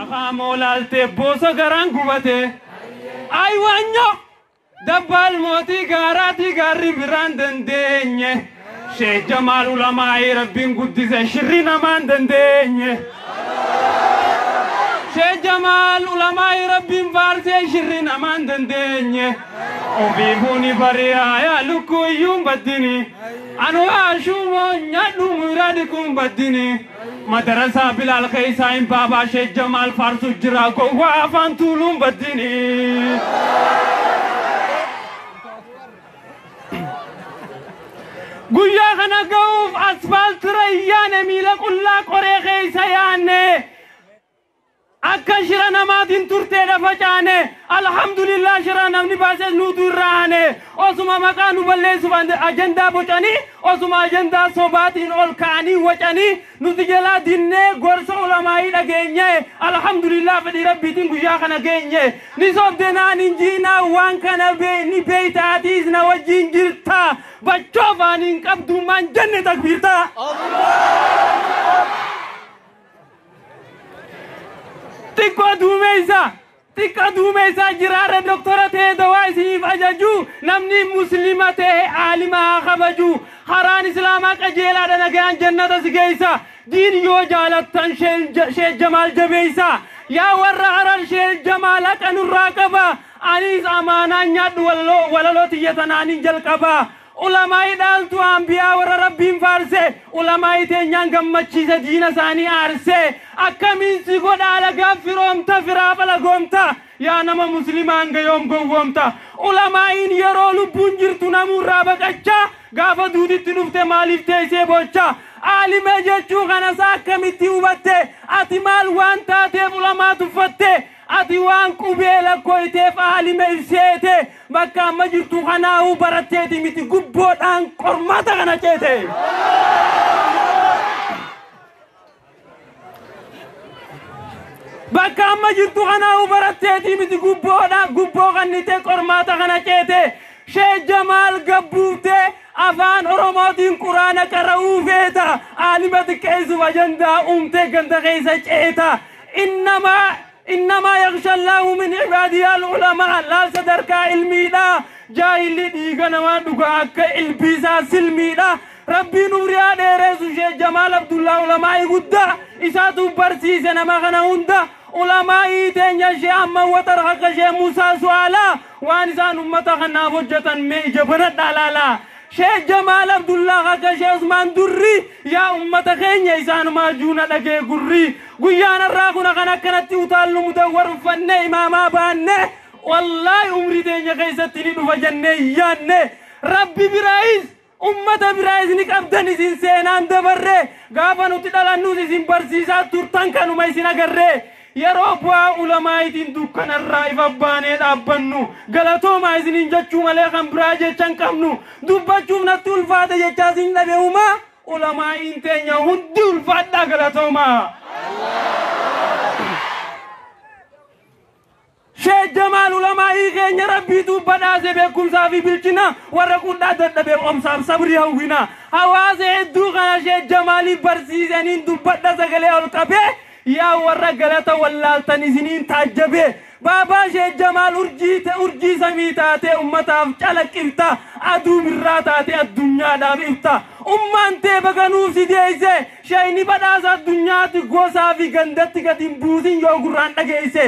Maqaa laaltee boosa garaan gubate. Ay waanyo dabbaal mootii gaaraatii gaarri biraan dandeenye. Sheekh Jamaal ulamaa'ii Rabbiin guddise shirri namaan dandeenye. Sheekh Jamaal ulamaa'ii Rabbiin faarsee shirri namaan dandeenye. Ofiifuuni bari'aa yaa lukkuu iyyuu hin baddini. Anu ashuumoo nyaadhu muraa dhiquun baddini. Madarasaa Bilaal keessaa hin baabaa Sheekh Jamaal faarsu jira gowwaa afaan tuuluun baddini. Guyyaa kana ga'uuf asfaaltira iyyaane miila qullaa qoree keessa yaanne. Akka shira namaatiin turteedha facaane. Alhamdulillah shira namni baases nuutu irraa aane. Osuma maqaa nu balleessuuf ajandaa bocanii osuma ajandaa sobaatiin ol ka'anii wacanii nuti jalaa dinnee gorsa ulamaayii dhageenye. Alhamdulillah fedhii Rabbiitiin guyyaa kana geenye. Ni sobde naan hin jiinaa waan kana ni beeytaatiis na wajjin jirta. Bachoo afaaniin qabdu maan jenne takbiirtaa. Xiqqoo duumeysa jiraarra doktora ta'e dawaa isiniif ajaju namni muslima ta'e aalima haa kabaju karaan islaamaa qajeelaadha nagayaan jannata si geessa diin yoo jaalattan Sheekh Jamaal jabeessa yaa warra Harar Sheekh Jamaal haqa nurraa qaba anis amaanaan nyaadhu walaloo tiyya tanaaniin jalqaba. Ulamaa'ii dhaaltu ambiyaa warra Rabbiin faarse ulamaa'ii teenyaan gammachiise diina isaanii aarse akkamiin si godha alagaan firoomta firaaf alagoomta yaa nama muslimaa hanga yoom gowwoomta ulamaa'iin yeroo lubbuun jirtu namuurraa baqachaa gaafa duutitti dhufte maaliif teessee bocha aalime jechuu kanas akkamitti hubatte ati maal waan taateef ulamaa tuffatte ati waan qubee lakkoyteef aalime ibseete bakka amma jirtu kanaa'uu baratteeti miti gubboodhaan qormaata kana ceete. Bakka amma jirtu kanaa'uu baratteeti miti gubboodhaan gubboo kannitee qormaata kana ceete. Sheekh Jamaal gabbuuftee afaan Oromootiin quraana qara'uu feeta aalima xiqqeessuuf ajandaa uumtee ganda keessa ceeta. إنما يخشى الله من عباده العلماء لا صدرك علمي لا جاهل ديغنا ما دوغا اك البيسا سلمي لا ربي نوريا ديرسو شيخ جمال عبد الله علماء غدا اساتو برسي سنما غنا هوندا علماء تنيا شيخ اما وتر حق شيخ موسى سوالا وانسان امته خنا وجتن مي جبنا دلالا Sheekh Jamaal Abdullah akka Sheekh Usmaan Durri yaa ummata keenya isaanumaa juuna dhagee gurri guyyaan irraa kun kan akkanatti utaallu mudawwar uffannee imaamaa baanne wallaahi umrii teenya keessatti ni dhufa jennee yaanne Rabbi biraayis ummata biraayis ni qabdan isin seenaan dabarre gaafa nuti dhalannus isin barsiisaa turtan kanuma isin agarre. Yeroo bu'aa ulamaayitiin dukkanarraa ifa baanee dhaabbannu galatoomaa isiniin jechuu malee kan biraa jecha hin qabnu dubbachuuf natti ulfaate jechaa isin dhabe ulamaayiin teenya hundi ulfaadhaa galatoomaa. Sheekh Jamaal ulamaayii keenya Rabbiitu badhaase beekumsaa fi bilchina warra qundhaa dadhabee obsaaf sabrii hawwina hawaasa hedduu kana Sheekh Jamaaliif barsiisaniin dubbadha sagalee ol qabee. Yaa warra galata wallaaltan isiniin taajjabe baabaa Sheekh Jamaal urjii samii taatee ummataaf calaqqifta aduu birraa taatee addunyaadhaaf ifta ummaan tee baganuuf si deeyse sheeyni badhaasa addunyaatti gosaa fi gandatti gad hin buusin yoo gurraan dhageeyse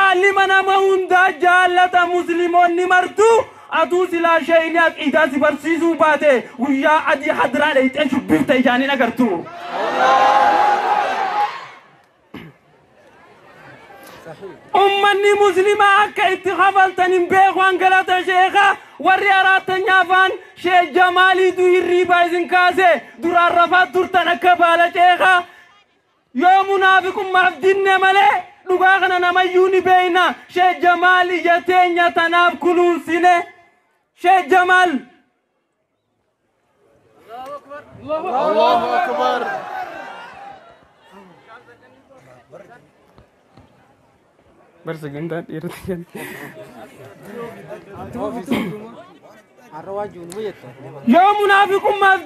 aalima nama hundaa jaallata musliimoonni martuu aduu silaa sheeyni aqiidaa si barsiisuu baate guyyaa adii hadiraa dheeyxee shubbifta ijaaniin agartu. Ummanni muslimaa akka itti kafaltan hin beeku hangalata sheekha warri araattanyaa afaan Sheekh Jamaaliitu hirriibaa isin kaase duraan rafaa turtan akka baala ceekha yoo munaafiqummaaf dinne malee dhugaa kana namayyuu ni beeyna Sheekh Jamaal ija teenya tanaaf kunuunsine Sheekh Jamaal. Allahu Akbar. Barsagantaa dhiirota jenna. Yoo munaafiqummaaf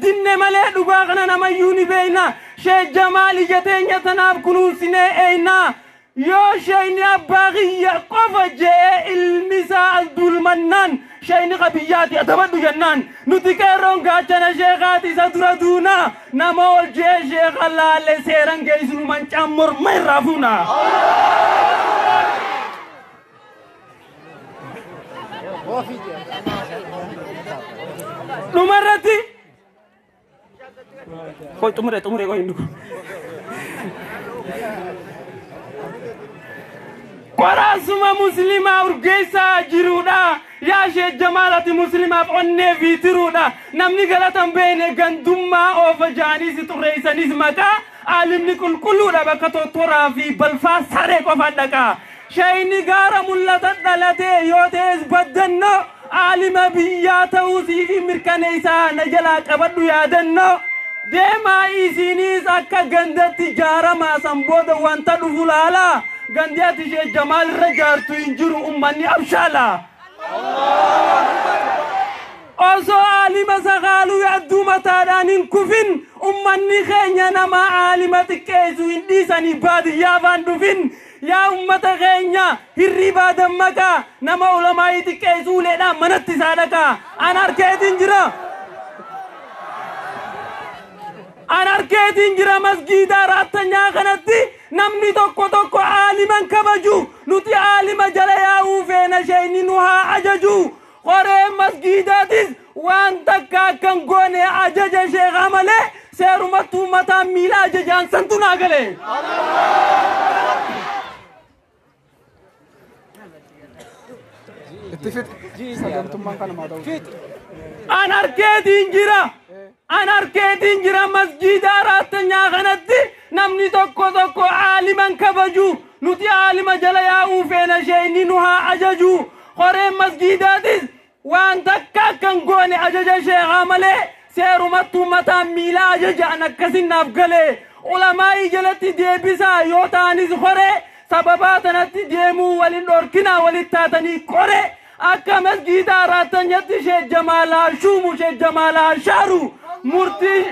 dinne malee dhugaa kana namayyuu ni beeyna Sheekh Jamaal ija teenya tanaaf kunuunsinee eeyna. Yoo sheeyni abbaa kiyya qofa je'ee ilmi isaa as duulmannaan sheeyni qabiyyaati adabadhu jennaan nuti qeerroon gaachana sheekaati isa dura duuna nama ol je'ee sheeka laale seeran geessinu mancaan morma irraa fuuna. Dhumarratti qoy xumure xumure qoy hin dhugu. Qoraasuma muslimaa urgeessaa jiruudha. Yaa Sheekh Jamaal ati muslimaaf onnee fi tiruudha. Namni galata hin beekne gandummaa oofa ja'anii si xurreessanis maqaa aalimni qulqulluudha bakka tottoraa fi balfaa saree qofaan dhaqaa. Sheeyni gaara mul'ata dhalatee yoo ta'es baddannoo aalima biyyaa ta'uu siif mirkaneessaa na jalaa qabadhu yaadannoo. Deemaa isinis akka gandatti jaaramaa san booda wanta dhufu laalaa. Gandi ati Sheekh Jamaal irra jaartu hin jiru ummanni abshaala. Osoo aalima sakaaluu yaadduu mataadhaan hin kufin ummanni keenya nama aalima xiqqeessu hin dhiisanii baadiyyaa afaan dhufin. Yaa ummata keenya hirribaa dammaqaa nama ulamaa'ii xiqqeessu uleedhaan manatti isaa dhaqaa. An harkeetiin jira. An harkeetiin jira masgiida raattanyaa kanatti namni tokko tokko aaliman kabaju nuti aalima jala yaa'uu feena sheeyni nu haa ajaju. Qoreen masgiidaatis waan takka akkan goone ajaja sheekaa malee seerumattuu mataan miila ajajaan santu naa gale. Itti fixi. Sagantummaan kanumaa ta'u. An harkeetiin jira. An harkeetiin jira masgiida raattanyaa kanatti namni tokko tokko aaliman kabaju nuti aalima jala yaa'uu feena sheeyni nu haa ajaju. Qoreen masgiidaatis waan takka akkan goone ajaja sheekaa malee seerumattuu mataan miila ajajaan akkasin naaf gale. Ulamaa'ii jalatti deebisaa yoo ta'anis qoree sababaa tanatti deemuu walin dhorkinaa walitti taatanii qoree akka masgiida raattanyatti Sheekh Jamaal haa shuumu Sheekh Jamaal haa shaaru murtii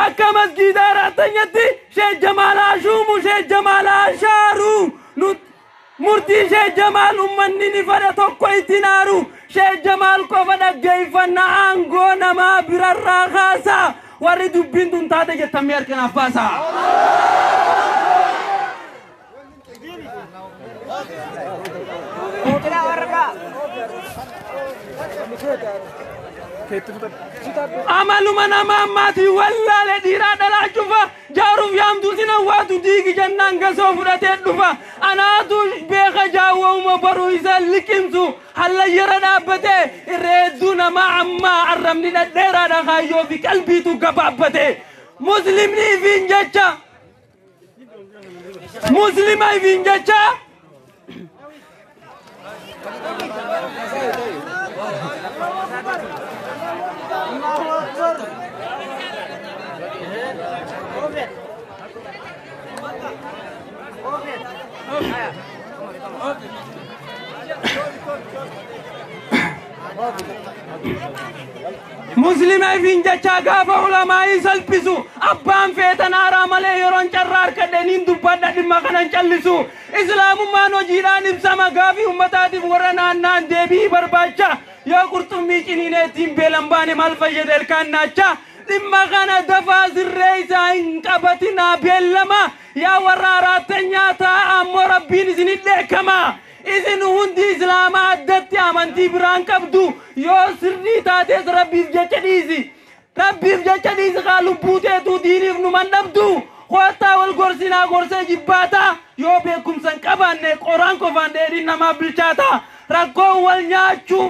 akka masgiida raattanyatti Sheekh Jamaal haa shuumu Sheekh Jamaal haa shaaru murtii Sheekh Jamaal ummanni ni fedha tokko ittiin aaru Sheekh Jamaal qofa dhaggeeffannaa aangoo namaa birarraa kaasaa warri dubbiin tun taate jettan mee harkanaaf baasaa. Amaluma nama ammaatii wallaale dhiiraa dhalaa cufa jaaruuf yaamtuu sin hawwaatu diigi jennaan gasoo fudhatee dhufa anaatu beeka jaawwa'uma baruu isa liqimsu hallayyara dhaabbatee irra hedduu namaa ammaa arrabni dhadheeraadha kaayyoo fi qalbiitu gabaabbate muslimni ifiin jecha muslima ifiin jecha Muslima ifiin jecha gaafa ulamaa'ii salphisu abbaan feetan haaraa malee yeroon carraa harkadheen dubbadha dhimma kanan callisu. Islaamummaan hojiidhaan ibsama gaafii ummataatiif warra naannaan deebii barbaacha yoo qurxummii ciniinee ittiin beelan baane maal fayyada ilkaan naacha. Dhimma kana dafaa sirree isaa hin qabatinaa beellama yaa warra araattanyaa ta'a ammoo rabbiin isinit dheekkama. Isin hundi islaama addatti amantii biraan qabdu yoo sirrii taates rabbiif jecha dhiisi. Rabbiif jecha dhiisi kaa lubbuu teetuu diiniif numan dhabdu. Kottaa wal gorsinaa gorsee jibbaata yoo beekumsa hin qabaanne qoraan qofaan dheedhiin namaa bilchaata. Rakkoon wal nyaachuu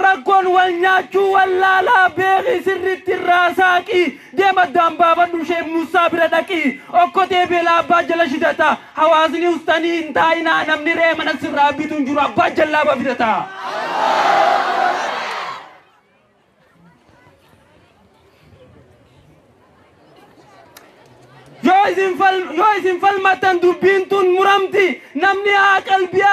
rakkoon wal nyaachuu wallaalaa beeki sirriitti irraa saaqi deema addaan baafadhu Sheekh Muusaa bira dhaqi okkotee beelaa abbaa jala shidata hawaasni ustanii hin taa'inaa namni re'ee mana sirraa bitu hin jiru abbaa jallaaba fidata. Yoo isin falmatan dubbiin tun muramti namni haa qalbii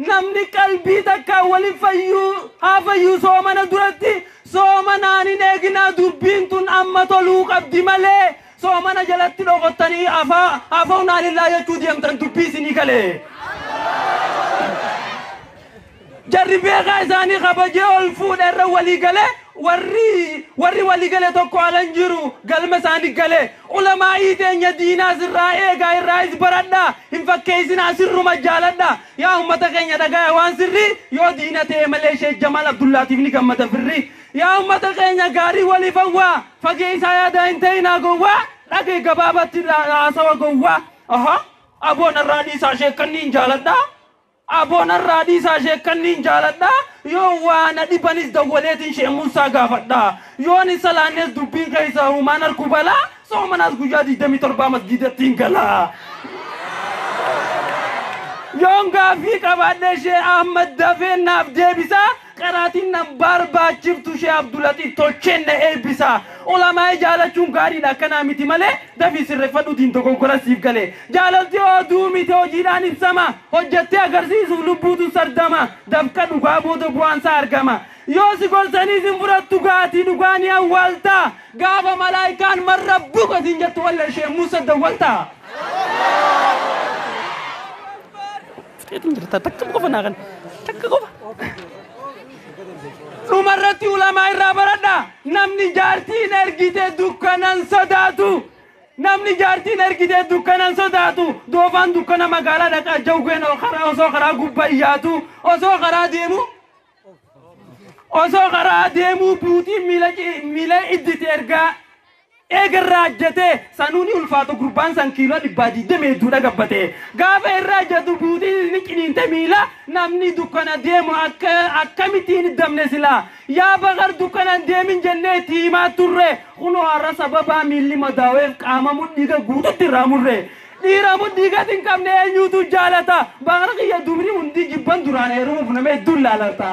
namni qalbii takka walin fayyuu haa fayyuu soomana duratti soomanaan hin eeginaa dubbiin tun amma toluu qabdi malee Soomana jalatti dhokottanii afawnaa lillaa jechuu deemtan dubbii isinii galee. Jarri beekaa isaanii kabajee ol fuudhe irra walii galee warri walii galee tokko alan jiru galma isaanii galee ulamaa'ii teenya diinaa sirraa eegaa irraayis baradhaa hin fakkeessinaa sirruma jaaladhaa yaa ummata keenya dhagaya waan sirrii yoo diina ta'e malee Sheekh Jamaal Abdullaatiif ni gammada firri yaa ummata keenya gaarii waliif hawwaa fageessaa yaadaa hin ta'inaa gowwaa dhagee gabaabatti haasawa gowwaa aha aboon irraa dhiisaa sheekkanni hin jaaladhaa. Aboon irraa dhiisaa sheekkanni hin jaaladhaa yoo waan dhibanis dawwaleetiin Sheekh Muusaa gaafadhaa yoon hin salaannes dubbiin keessa humaan harku balaa soomanaas guyyaa 27 masgiidatti hin galaa. Yoon gaaffii qabaadhe Sheekh Ahmad dafee naaf deebisaa qaraatiin nan barbaachiftu Sheekh Abdulaxiif tolcheen na eebbisaa. Ulamaa jaalachuun gaariidha akkanaa miti malee dafii sirreeffadhuutiin dogoggora siif galee. Jaalalti oduu miti hojiidhaan ibsama hojjettee agarsiisuuf lubbuutu sardama dafqa dhugaa booda bu'aansaa argama. Yoo si gorsaniis hin fudhattu gaatii dhugaa ni awwaalta gaafa malaayikaan marra buka siin jettu walla Sheekh Muusaa dawwalta. Takka qofa naa kan takka qofa. Dhumarratti ulamaa irraa baradha. Namni jaartiin ergite dukkanan sodaatu. Namni jaartiin ergite dukkanan sodaatu. Doofaan dukkana magaalaa dhaqaa jawween osoo karaa gubbaa iyyaatu osoo karaa deemu. Osoo karaa deemu buutiin miila iddite ergaa eegarraa ajjate sanuuni ulfaatu gurbaan san kiiloo 120 hedduudha gabbate. Gaafa irraa ajjatu buutiin ni ciniinte miila namni dukkana deemu akkamittiin hiddamne silaa. Yaa bakar dukkana hin deemin jennee itti himaa turre kunoo har'a sababaa miilli madaaweef qaama mudhiiga guututti irraa murre. Dhiira mudhiigas hin qabne eenyuutu jaalata. Bakar kiyya dubri hundi jibban duraan heerumuuf nama hedduun laalata.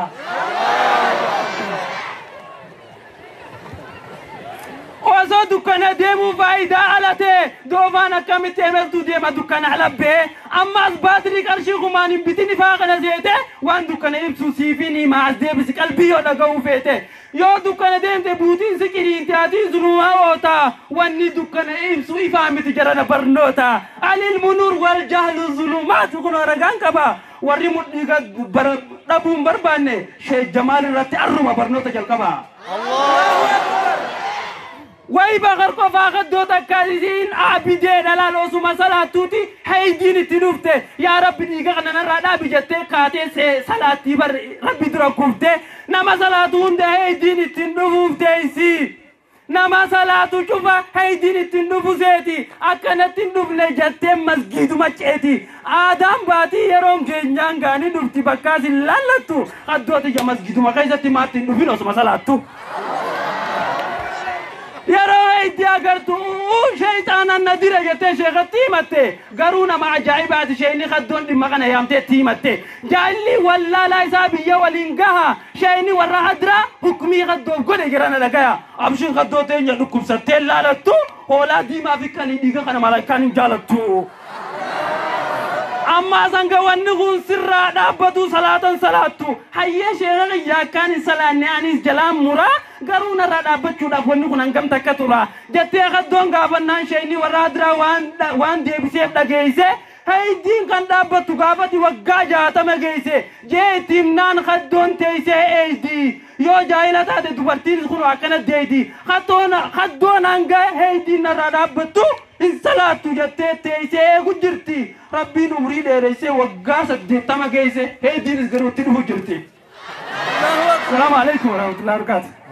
Osoo dukkana deemuu faayidaa ala ta'e doofaan akkamitti emeltuu deema dukkana ala ba'e ammas baatirii qarshii kumaan hin bitin ifaa kana seete waan dukkana ibsu siifiin himaa as deebisi qalbii yoo dhaga'uu feete yoo dukkana deemte buutiin si qiriinte ati zunumaa oota wanni dukkana ibsu ifaa miti jarana barnoota alilmu nur wal jahlu zulumaatu kun ragaan qaba warri mudhiiga dhabuun barbaanne Sheekh Jamaal irratti arruma barnoota jalqaba. Way bakar qofaa kaddoota akkasiin abidee dhalaal osuma salaattuuti haydiin itti dhufte yaa rabbi dhiiga kana narraa dhaabi jettee kaatee salaattii rabbi dura kufte nama salaatu hunda haydiin ittiin dhufuuf teessi. Nama salaatu cufa haydiin ittiin dhufu seeti akkanatti hin dhufne jettee masgiiduma ceeti. Aadaan baatii yeroon keenyaan gaanii dhufti bakkaas hin laallattu kaddoota ija masgiiduma keessatti maatti hin dhufin osuma salaattu. Yeroo itti agartu shayxaanan na dira jettee sheekatti himatte garuu nama ajaa'ibaati sheekni kaddoon dhimma kana yaamtee itti himatte jaalli wallaalaa isaa biyya waliin gaha sheekni warra hadiraa hukumii kaddoof godhe jirana dhagaya abshiin kaddoo teenya dhukkubsattee laalattu hoolaa diimaa fi qalii dhiiga kana malaayikaan hin jaalattu. Amma sanga wanni kun sirraa dhaabbatu salaatan salaattu hayyee sheeka kiyya akkaan hin salaanne anis jalaan muraa garuu narraa dhaabbachuudhaaf wanni kun hangam takka tura jettee kaddoon gaafannaan sheekni warra hadiraa waan deebiseef dhageeyse haydiin kan dhaabbattu gaafati waggaa 60 geeyse jee itti himnaan kaddoon teeysee eeydi yoo jaahila taate dubartiin kun akkana deeydi kaddoon hanga haydiin narraa dhaabbattu hin salaattu jettee teeysee eegu jirti. Rabbiin umrii dheereessee waggaa 80 geesse haydiinis garuu itti dhufu jirti. Salaamu alaikum warahmatullahi wabarakatuh.